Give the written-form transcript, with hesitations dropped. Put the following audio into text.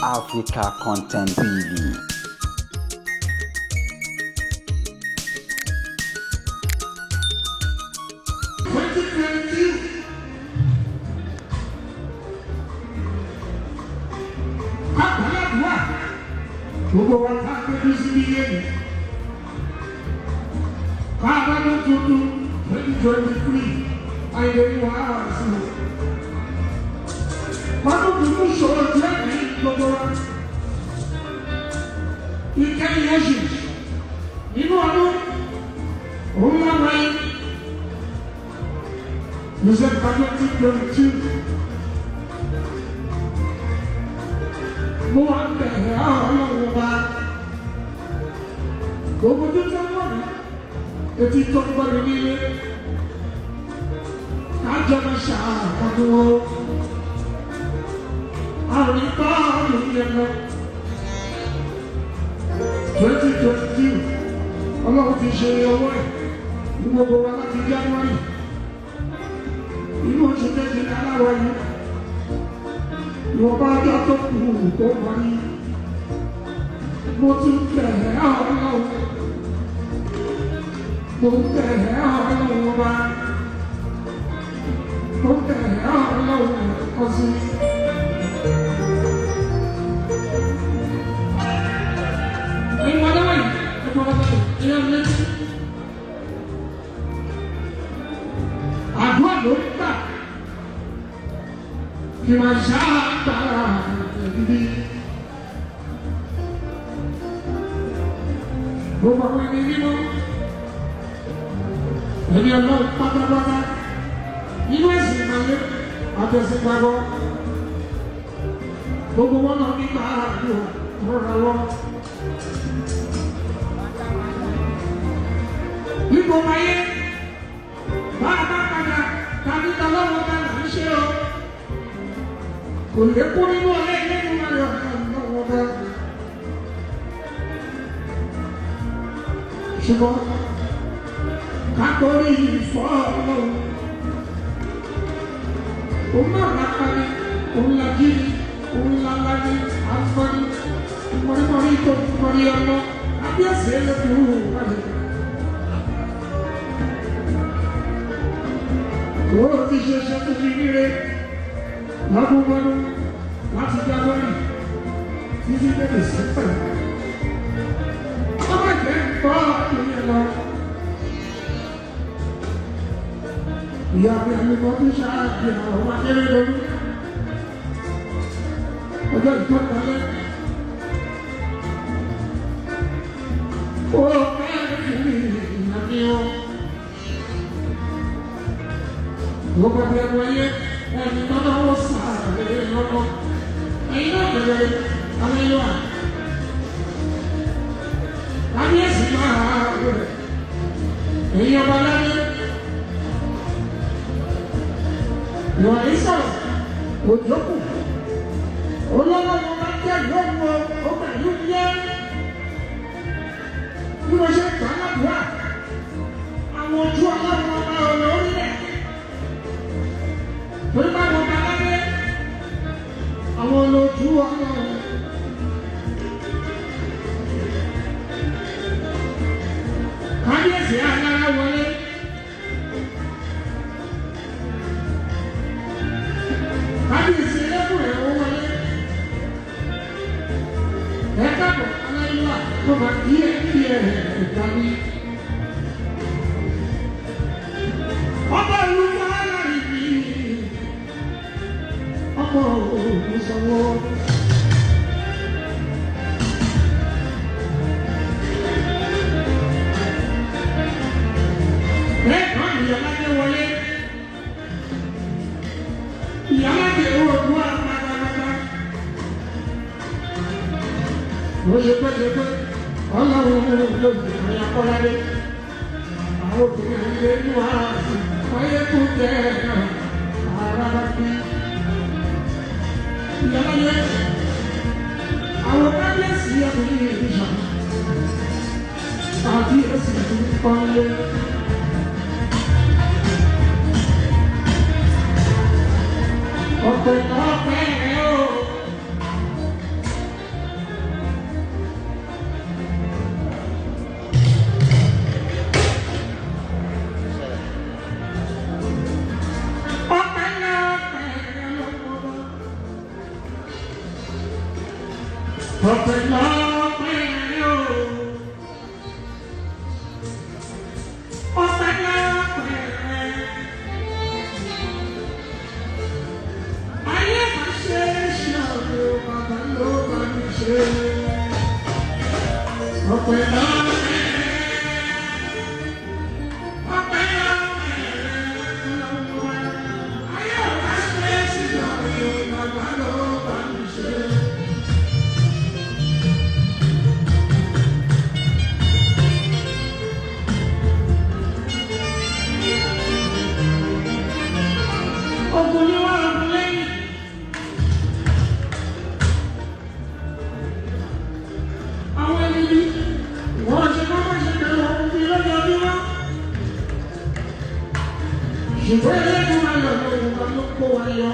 Africa Content TV. Kápẹ́lẹ́dùá gbogbo wa ká péjú síbí yéèmí káàbọ̀dún tuntun 2023 àìlèrí wàhálà sí i ọdún tuntun ṣòro díẹ̀ ní gbogbo wa ìkẹyìn oṣù nínú ọdún òun láwọn ẹ December 2022. Mo wá ń bẹ̀rẹ̀ ọlọ́run wa gbogbo tó tó wọ̀ mí etí tó ń gbọ́ mi nílé kájọ máa ṣàkóso àrùn bọ́ọ̀lù yẹn lọ 2022 ọlọ́run ti ṣe ọwọ́ ẹ̀ ní gbogbo wa láti January inú oṣù kejì ní aláwọ̀ yìí ìwọ̀nba ọjọ́ tó kù tó wọlé mo tún bẹ̀rẹ̀ ọlọ́run mo bẹ̀rẹ̀ ọlọ́run wa mo bẹ̀rẹ̀ ọlọ́run ọ̀sìn. Ẹ̀yin wọn lọ́wọ́ yìí, ẹ̀gbọ́n wọn lọ́wọ́ yìí, ẹ̀yà mi. Àdúrà ló ń gbà kì máa ṣáàgbára ẹ̀bí. Gbogbo àwọn ẹni mímọ́, ẹni ọlọ́run pátápátá, nínú ẹ̀sìn ìmọ̀lẹ́ àtẹ̀sìn gbàgbọ́. Gbogbo wọn náà nígbà àdúrà rọra lọ. Níbo ayé bá a bá padà tàbí tọ́lọ́wọ́ bá là ń ṣe o kò lè kú nínú ọlẹ́ ilé ní wọn yọ lọ́wọ́ bá. Ṣùgbọ́n kákórí ìfọ́ ọlọ́run òun náà lápá ní òun lají ní òun lálá ní àǹfààní mọ̀rímọ̀rí tó mọ̀rí ọmọ abíyèsí ẹlẹ́kùn wáyé. Ó ti ṣe ṣe fún mi níre lọ́dúnmọ́dún láti January títí dé December. Ọmọ ìfẹ́ ń bọ́ ìyẹn lọ. Ìyá mi àlùmọ́ tó ṣáàbì àwọn akérèdọ́lù. Ọjọ́ ìtọ́kalẹ̀. Ó fẹ́ fún mi ìyá mi o. Gbogbo ẹgbẹ́ ayé ẹni lọ́nà ó sàrè lọ́nà. Ẹ̀yin náà bẹ̀rẹ̀ àwọn ẹ̀yọ́ à. Kábíyèsí máa rẹ̀. Ẹ̀yin ọba lábẹ́. Ìwà yìí sọ̀rọ̀ òjò kù. Olówó mo máa ń jẹ́ ìlú òun o, ó gbà yú yẹ́. Bí mo ṣe gbà ládùúrà, àwọn ojú ọlọ́run ọba ọ̀rọ̀ orílẹ̀. Torí báwo ọba lábẹ́ àwọn olójú ọlọ́run. Kábíyèsí alára wọlé. Kábíyèsí ẹlẹ́kùnrin ó wọlé. Ẹ káàbọ̀ aláìlúwà tó máa kí ẹ kí ẹ ẹ̀dá ní. Ọba ìlú wàhálà yìí ọmọ òògùn sanwó. Bẹ́ẹ̀ náà ìyálàjẹ wọlé. Ìyálàjẹ òògùn àpátápátá. Mo ṣe pẹ́ṣepẹ́ ọlọ́run ló ń bẹ̀rẹ̀ akọ́ládé. Àwọn obìnrin ilé inú ààfin wáyé kú jẹ́ ara bá bí. Ìyálàjẹ àwọn kábíyèsí ọkùnrin ìrìnsà kábíyèsí pọ́nlé. Ọ̀pẹ̀ ọ̀pẹ̀ o. Ọpẹ́lọpẹ́ rẹ o. Ọpẹ́lọpẹ́ rẹ. Ayé máa ṣe é ṣe ọ̀rọ̀ bàbá ló bá mi ṣe. Ọpẹ́lọpẹ́ rẹ. Ọpẹ́lọpẹ́ rẹ. Ayé máa ṣe é ṣe ọ̀rọ̀ bàbá ló bá mi ṣe. Ogun ni wọ́n ogun lẹ́yìn. Àwọn ẹni bí wọ́n ṣe kọ́kọ́ ṣe bẹ̀rẹ̀ ogun bí lọ́jọ́júmọ́. Ṣùgbọ́n ẹlẹ́dùn máa yọ̀ lọ́wọ́ wọn ló kó wa yọ.